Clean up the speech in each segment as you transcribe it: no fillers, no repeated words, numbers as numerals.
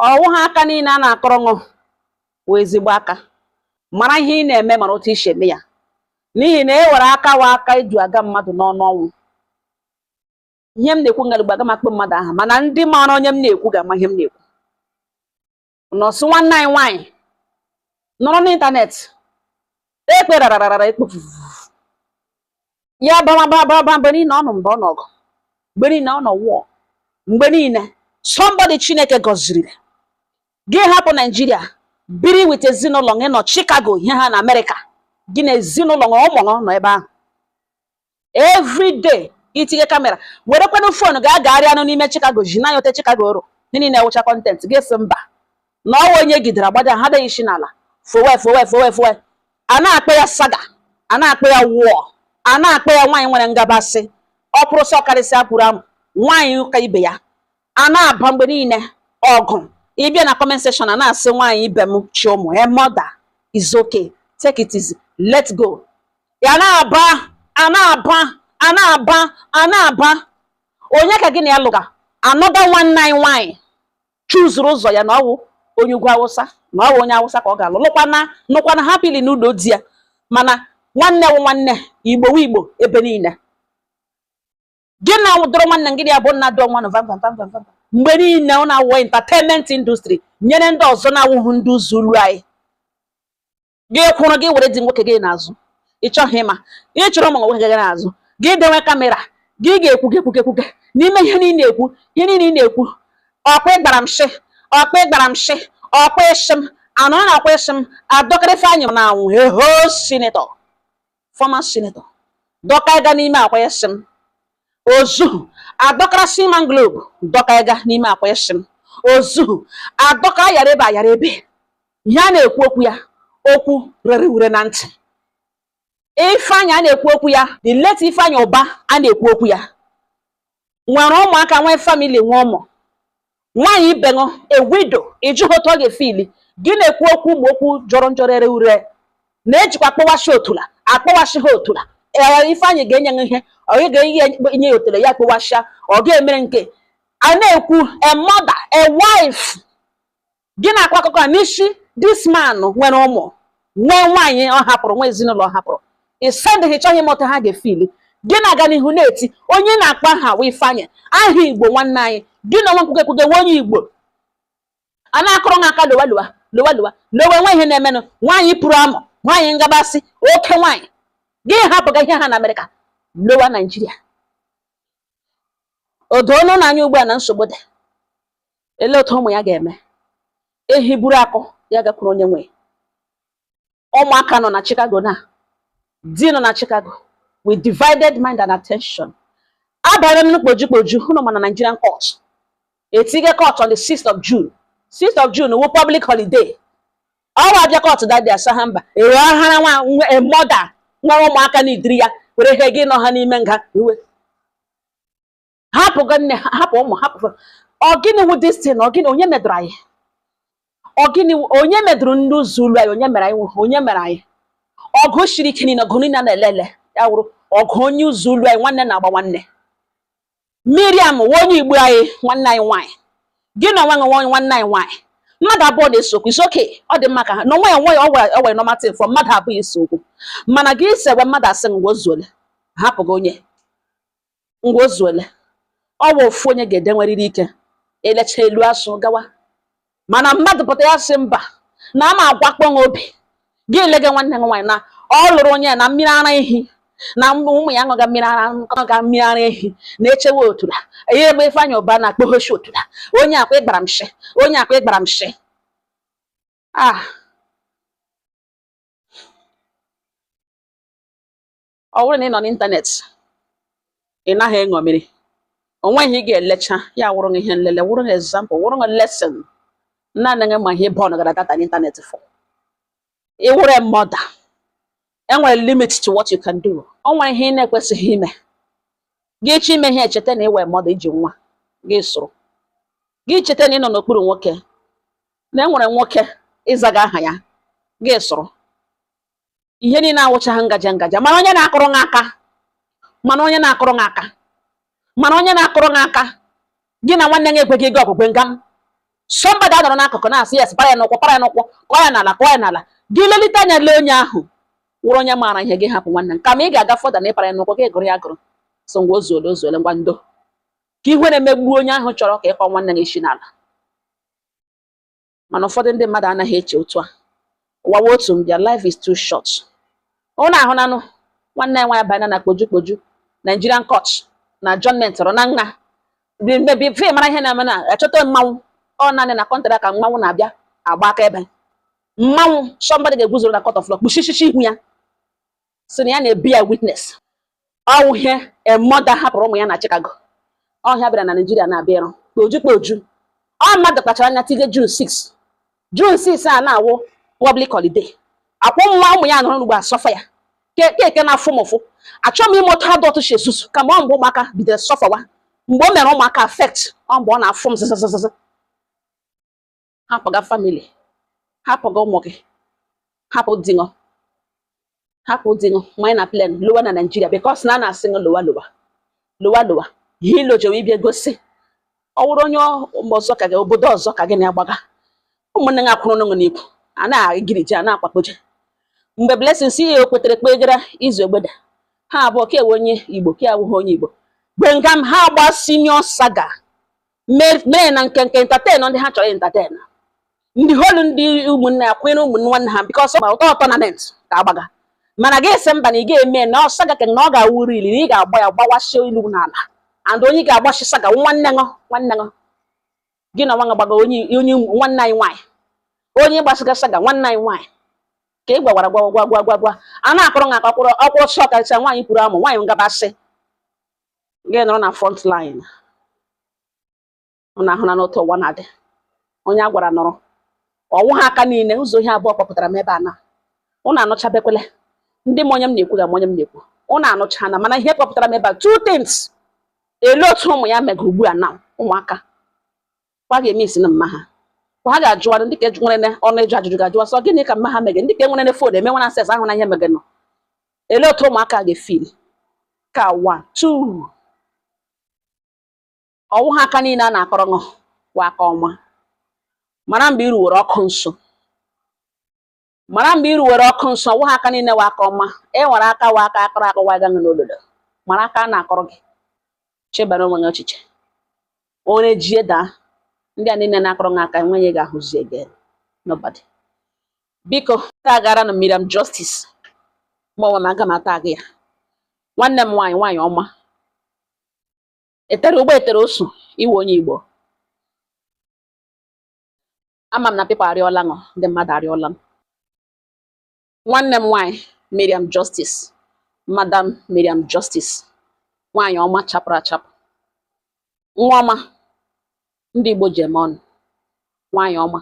Ọwụ ha aka niile a na-akọrọ ṅụ wụ ezigbo aka. Mara ihe ị na-eme, mara otu isi eme ya, n'ihi na e were aka wa aka eju aga mmadụ n'ọnụ ọnwụ. Ihe m na-ekwu ngalugbo aga m akpọ mmadụ aha, mana ndị maara onye m na-ekwu ga-ama ihe m na-ekwu. Nọọsụ nwanne anyị nwaanyị nọrọ n'ịntanetị ekpe rararara ekpofufu ya bawa ba ba ba. Mgbe niile ọ nọ mgbe ọ nọ ọgụ, mgbe niile ọ nọ wụọ, mgbe niile somebody Chineke gọziri gị hapụ Naijiria biri with ezinụlọ gị nọ Chicago, ihe ha na Amerịka, gị na ezinụlọ gị, ụmụ gị nọ ebe ahụ. Every day itinye camera, werekwanụ phone ga-agagharị anụ n'ime Chicago ji na ote Chicago rụ ndị niile wụcha content gị sị mba na ọwa onye gidere agbada ha adịghị isi n'ala fowe fowe fowe fowe. A na-akpọ ya saga, a na-akpọ ya wụọ, a na-akpọ ya nwaanyị nwere ngabasị, ọ pụrụsị ọkarịsịa pụrụ amụ nwaanyị ụka ibe ya a na-aba mgbe niile ọgụ. Ịbịa na comment section, a na-asị nwaanyị ibe m chi ụmụ a mother is okay, take it easy, let go. Ya na-aba, a na-aba, a na-aba, a na-aba. Onye ka gị na ya lụga? Anọda nwanne anyị nwaanyị chuzuru ụzọ ya na ọwụ onye ugwu Awụsa, na ọwụ onye Awụsa ka ọ ga-alụ, lụkwana nụkwana happily n'ụlọ di ya. Mana nwanne wụ nwanne, Igbo wụ Igbo ebe niile. Gị na dọrọ nwanne gị ya bụ nna dụọ nwa vam vam vam vam vam. Mgbe niile ọ na-awụ entertainment industry nyere ndị ọzọ na-awụghị ndị ụzọ ulu anyị. Gị kwụrụ gị were di nwoke gị n'azụ, ị chọghị ịma ị chọrọ ụmụ nwoke gị n'azụ, gị dewe camera, gị ga-ekwu gị ekwuge ekwuge n'ime ihe niile ekwu, ihe niile ị na-ekwu. Ọkwa ịgbara m shị, ọkwa ịgbara m shị, ọkwa ịshị m anọ na ọkwa ịshị m adọkara Ifeanyị na anwụ eho senator, former senator dọka ịga n'ime akwa ịshị m ozu adọkara Seaman Globe dọka ịga n'ime akwa ịshị m ozu adọka yara ebe ayara ebe. Ihe a na-ekwu okwu ya, okwu rere ure na ntị. Ifeanyị a na-ekwu okwu ya, the late Ifeanyị Ụba a na-ekwu okwu ya, nwere ụmụaka, nwee family, nwee ụmụ nwaanyị ibeṅụ, a widow. Ịjụghị otu ọ ga-efili gị na-ekwu okwu ụmụ okwu jọrọ njọ rere ure na-ejikwa akpọwashi otula akpọwashi ha otula. Ee, Ifeanyị ga-enye ihe ọ ga-enye ya otule ya kpọwashịa, ọ ga-emere nke a na-ekwu. A mother, a wife, gị na-akọ akụkọ a n'isi this man nwere ụmụ, nwee nwaanyị ọ hapụrụ, nwa ezinụlọ ọ hapụrụ. Ịsendịghị chọghị ịmụta ha ga-efili gị na-aga n'ihu na-eti onye na-akpọ aha wụ Ifeanyị, aha Igbo nwanne anyị. Gị na onwe nkwuge ekwuge nwe onye Igbo a na-akụrụ ha aka lowa lowa lowa lowa lowa. Nwe ihe na-emenụ. Nwaanyị pụrụ amụ, nwaanyị ngabasị, oke nwaanyị, gị hapụga ihe ha na Amerịka lowa Naijiria. O doonu n'anya ugbu a na nsogbu dị. Elee otu ụmụ ya ga-eme? Ehi buru akụ ya gakwuru onye nwe. Ụmụaka nọ na Chicago, na di nọ na Chicago with divided mind and attention. Abara m n'kpoju kpoju hụnụ, mana Nigerian court etige court on the 6th of June. 6th of June wụ public holiday. Ọ wa abịa court dadị asa ha mba ere ọhara nwa a mother nwere ụmụaka n'idiri ya were ihe gị nọ ha n'ime nga iwe hapụ nne, hapụ ụmụ, hapụ. Ọ gịnị wụ this thing? Ọ gịnị? Onye medụrụ anyị? Ọ gịnị? Onye medụrụ ndị ụzọ ulu anyị? Onye mere anyị? Onye mere anyị ọgụ siri ike niile, ọgụ niile a na-ele ele ya wụrụ ọgụ onye ụzọ ulu anyị, nwanne na-agba nwanne. Miriam wụ onye Igbo anyị, nwanne anyị nwaanyị. Gị na onwe gị nwanne anyị nwaanyị, mmadụ abụọ na-ese okwu, is okay, ọ dị mma ka ha na onwe ya onwe ya. Ọ were normal thing for mmadụ abụọ ise okwu, mana gị sewe mmadụ asị ngwa ozuole, hapụ gị onye ngwa ozuole. Ọ bụ ofu onye ga-edenwerịrị ike elecha elu asụ gawa, mana mmadụ pụta ya sị mba na ama agwakpọ ha obi gị lege nwanne gị nwaanyị na ọ lụrụ onye na mmiri ara ehi na ụmụ ya ṅụga mmiri ara, ṅụga mmiri ara ehi na-echewe otula ihe ebe Ifeanyị Ụba na-akpọghochi otula onye akwa ịgbara m shi, onye akwa ịgbara m shi. Ah, ọ bụrụ na ị nọ n'ịntanetị ị naghị eṅomiri o nweghị ị ga-elecha ya wụrụ gị ihe nlele, wụrụ gị example, wụrụ gị lesson. Naanị gị ma ihe bọọlụ gara data n'ịntanetị for ị wụrụ a mother, enwere limit to what you can do. O nwere ihe ị na-ekwesịghị ime. Gị chọ ime ihe, echeta na iwe mother iji nwa gị sụrụ gị, cheta na ị nọ n'okpuru nwoke, na enwere nwoke ịzaga aha ya gị sụrụ. Ihe niile awụchaghị ngaja ngaja. Mana onye na-akụrụ gị aka, mana onye na-akụrụ gị aka, mana onye na-akụrụ gị aka, gị na nwanne gị ekweghị gị ọgwụgwe nga m Somebody anọrọ n'akụkụ na-asị yes, para ya n'ụkwụ, para ya n'ụkwụ, kọọ ya n'ala, kọọ ya n'ala. Gị lelite anya lee onye ahụ wụrụ onye maara ihe, gị hapụ nwanne m, kama ị ga-aga fọda na ịpara ya n'ụkwụ, gị gụrụ ya gụrụ so ngwa, ozuole ozuole, ngwa ndo, ka ihere megbuo onye ahụ chọrọ ka ịkọ nwanne gị isi n'ala. Mana ụfọdụ ndị mmadụ anaghị eche otu a. Ụwa wụ otu mbịa, life is too short. Ụnụ ahụnanụ nwanne ya nwaanyị banye na kpoju kpoju Nigerian court na adjournment rọ na nha mebi fe mara ihe na-eme na achọta mmanwụ. Ọ naanị na country ka mmanwụ na-abịa agba aka ebe mmanwụ. Somebody ga-eguzoro na court of law, kpuchichichi ihu ya, si na ya na-ebi ya witness. Ọwụ ihe a mother hapụrụ ụmụ ya na Chicago ọhịa bịara na Nigeria na-abịa ịrụ kpoju kpoju. Ọ mmadụ kpachara anya tige June 6, June 6 a na-awụ public holiday, akwụ nwa ụmụ ya nọrọ n'ugbo asọfa ya keke na-afụ m ụfụ. Achọghị m ime otu adult si esusu, kama ọ mgbe ụmụaka bidoro sọfawa, mgbe o mere ụmụaka affect, ọ mgbe ọ na-afụ m zzzz. Hapụga family, hapụga ụmụ gị, hapụ di ṅụ, hapụ di ṅụ, manye na plane lowa na Nigeria, because na a na-asị ṅụ lowa lowa lowa lowa. Ihe ilojewe ịbịa gosi ọ wụrụ onye mba ọzọ ka gị, obodo ọzọ ka gị na-agbaga, ụmụnne gị akwụrụ n'ụlọ n'ikwu a na-agiriji a na-akpakpoje. Mgbe Blessing si ya o kwetere kpegara izu ogbeda ha abụọ ka ewe onye Igbo ka awụghị onye Igbo gbengam, ha agba senior saga mee na nke nke entertain ndị ha chọrọ entertain, ndị holu ndị ụmụnne ya kwere ụmụnne nwanne ha, because ma ụtọ tournament ka agbaga. Mana gị sị mba na ị ga-eme na ọ saga ka na ọ ga-awuru ili na ị ga-agba ya gbawashie ilu n'ala, and onye ga-agbashi saga nwanne ṅụ, nwanne ṅụ gị na nwa gbaga onye onye nwanne anyị nwaanyị, onye gbasiga saga nwanne anyị nwaanyị ka ị gwawara gwa gwa gwa gwa gwa a na-akọrọ nga akọkwụrụ ọkwụrụ sọ karịsịa nwaanyị kwuru amụ nwaanyị ngabasị gị nọrọ na front line. Ọ na-ahụ na n'otu ụwa na-adị onye a gwara nọrọ ọwụ ha aka niile. Ụzọ ihe abụọ kpọpụtara m ebe a na ụnụ anụchabekwele ndị m onye m na-ekwu ga m onye m na-ekwu ụnụ anụchana, mana ihe kpọpụtara m ebe a, two things. Ele otu ụmụ ya mega ugbu a na ụmụaka kwa ga-eme isi na mma ha kwa ha ga-ajụwarị ndị ka nwere ọnụ ịjụ ajụjụ, ga-ajụwa sọ gịnị ka mma ha mege, ndị ka nwere phone eme nwere access ahụ na ihe mege nọ. Ele otu ụmụaka ga-efeel ka? One, two, ọwụ ha aka niile a na-akọrọ ṅụ kwa aka ọma. Mara mgbe i ruwere ọkụ nso, mara mgbe i ruwere ọkụ nso. Ọwụ ha aka niile wa aka ọma. E nwere aka wa aka akọrọ akọ wa gaghị n'olodo. Mara aka a na-akọrọ gị, chebara onwe gị echiche. Onye jie daa, ndị a niile na-akọrọ gị aka enweghị ga-ahụzi again, nobody. Biko tagara na Miriam Justice, ma onwe m aga m ata gị ya. Nwanne m nwaanyị, nwaanyị ọma, etere ụgbọ etere osu iwe onye Igbo. Ama m na people arịọla ṅụ, ndị mmadụ arịọla m. Nwanne m nwaanyị Miriam Justice, Madam Miriam Justice, nwaanyị ọma chapụrụ achapụ, nwa ọma ndị Igbo ji eme ọnụ, nwaanyị ọma,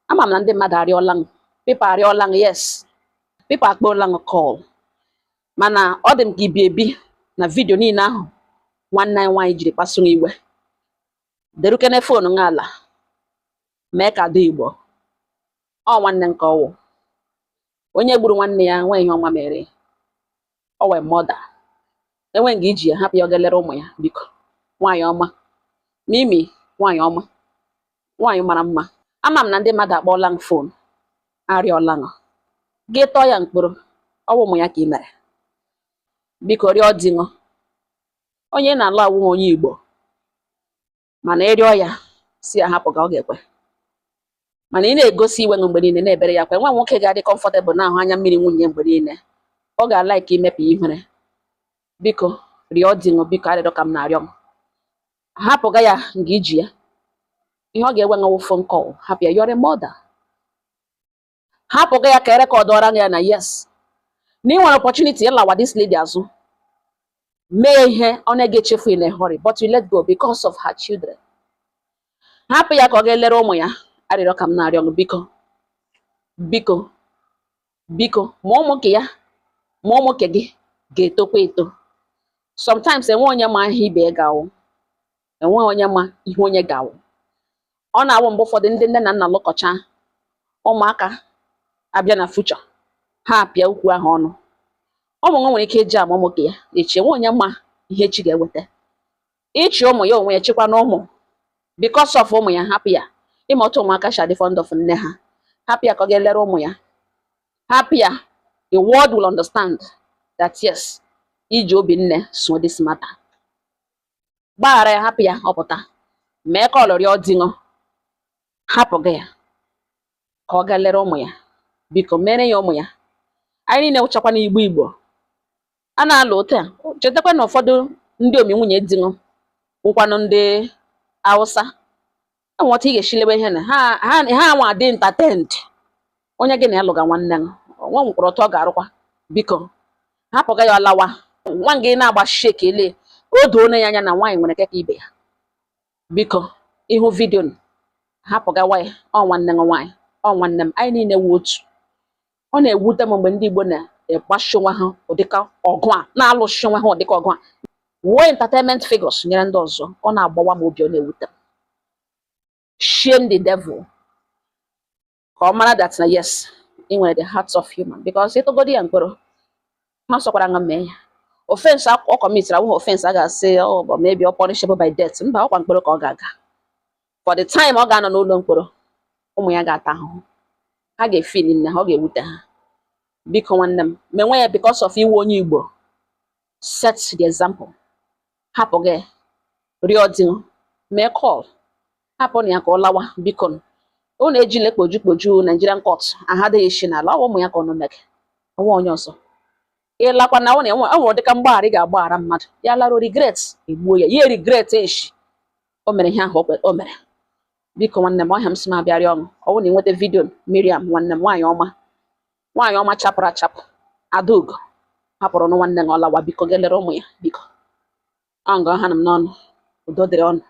ama m na ndị mmadụ arịọla ṅụ, people arịọla ṅụ, yes, people akpọọla ṅụ call, mana ọ dị m ka ibi ebi na video niile ahụ nwanne anyị nwaanyị jiri kpasu m iwe. Derukene phone ṅa ala mee ka ada Igbo ọ nwanne nke ọwụ onye gburu nwanne ya nwee ihe ọma mere ọ wee mọda enwe nga iji ya hapụ ya ọ ga lere ụmụ ya. Biko, nwaanyị ọma Mimi, nwaanyị ọma, nwaanyị mara mma, ama m na ndị mmadụ akpọọla m phone arịọla ṅụ gị tọọ ya mkpụrụ ọwụ ụmụ ya ka ị mere. Biko rịọ di ṅụ, onye na-alụ awụ onye Igbo, mana ịrịọ ya si ya hapụ ka ọ ga-ekwe. Mana ị na-egosi iwe ṅụ mgbe niile na-ebere ya kwa nwa nwoke ga-adị comfortable na-ahụ anya mmiri nwunye mgbe niile, ọ ga-alike imepụ ihere. Biko rịọ di ṅụ, biko, arịrịọ ka m na-arịọ m, hapụga ya nga iji ya ihe ọ ga-ewe ṅụwụ phone call. Hapụ ya, yọrọ mother, hapụga ya ka erecordọra ya na yes, na ị nwere opportunity ịlawa this lady azụ mee ihe ọ na-ga echefu in a hurry, but you let go because of her children. Hapụ ya ka ọ ga-elere ụmụ ya. Arịrịọ ka m na-arịọ gị, biko, biko, biko. Ma ụmụ nke ya ma ụmụ nke gị ga-etokwa eto. Sometimes enwe onye ma ihe ibe ya ga-awụ, enweghị onye ma ihe onye ga-awụ. Ọ na-awụ mgbe ụfọdụ ndị nne na nna lụkọcha ụmụaka abịa na future ha apịa ukwu ahụ ọnụ. Ụmụ nwa nwere ike iji ama ụmụ nke ya echi. Enwe onye ma ihe chi ga-eweta ịchị ụmụ ya onwe ya chịkwa na ụmụ because of ụmụ ya. Hapụ ya. Ịma otu ụmụaka si adị fond of nne ha. Hapụ ya ka ọ ga-elere ụmụ ya. Hapụ ya, the world will understand that yes, iji obi nne so this matter. Gbaghara ya, hapụ ya, ọ pụta mee ka ọ rịọ di ṅụ. Hapụ gị ya ka ọ gaa lere ụmụ ya, biko, mere ya ụmụ ya. Anyị niile wụchakwa n'Igbo Igbo a na-alụ otu a. Chetakwa na ụfọdụ ndị omi nwunye di ṅụ wụkwanụ ndị Hausa. Enwe otu ị ga-esi lebe ihe na ha ha ha nwa dị entertained. Onye gị na ya lụga nwanne ṅụ nwa nwekwara otu ọ ga-arụkwa. Biko, hapụga ya, ọlawa nwa gị na-agba shake ele o doo ya anya na nwaanyị nwere keka ibe ya. Biko, ịhụ video, hapụgawa ya. Ọ nwanne m nwaanyị, ọ nwanne m, anyị niile wu otu. Ọ na-ewute m mgbe ndị Igbo na-egbashi onwe ha ụdịka ọgụ a, na-alụshi onwe ha ụdịka ọgụ a, wuo entertainment figures nyere ndị ọzọ. Ọ na-agbawa m obi, ọ na-ewute m. Shame the devil ka ọ mara that na yes, ị nwere the heart of human, because ịtụgodi ya mkpụrụ ha sọkwara nga mee ya offense ọ committed awụghị offense a ga-asị ọ bụ maybe ọ punishable by death. Mba, ọkwa mkpụrụ ka ọ ga-aga. For the time ọ ga-anọ n'ụlọ mkpọrọ, ụmụ ya ga-ata ahụhụ, ha ga-efeel nne ha, ọ ga-ewute ha. Biko, nwanne m, menwe ya because of iwe onye Igbo. Set the example. Hapụ gị rịọ di, mee call, hapụ na ya ka ọ lawa, biko. Unu ejila kpoju kpoju Nigerian court aha adịghị esi n'ala. Ọ bụ ụmụ ya ka ọ nọ mege onwe onye ọzọ. Ịlakwa na ọ na-enwe ọ nwere dịka mgbaghara ị ga-agbaghara mmadụ, ya larụ regret egbuo ya, ya regret eshi o mere ihe ahụ o mere. Biko, nwanne m, ọhịa m si m abịarịa ọṅụ. Ọ bụrụ na ị nweta video Miriam, nwanne m nwaanyị ọma, nwaanyị ọma chapụrụ achapụ, Adaugo, hapụrụ nụ nwanne m ọlawa, biko, ga lere ụmụ ya, biko. Ọ ngọ ha nọ m n'ọnụ. Udo dịrị ọnụ.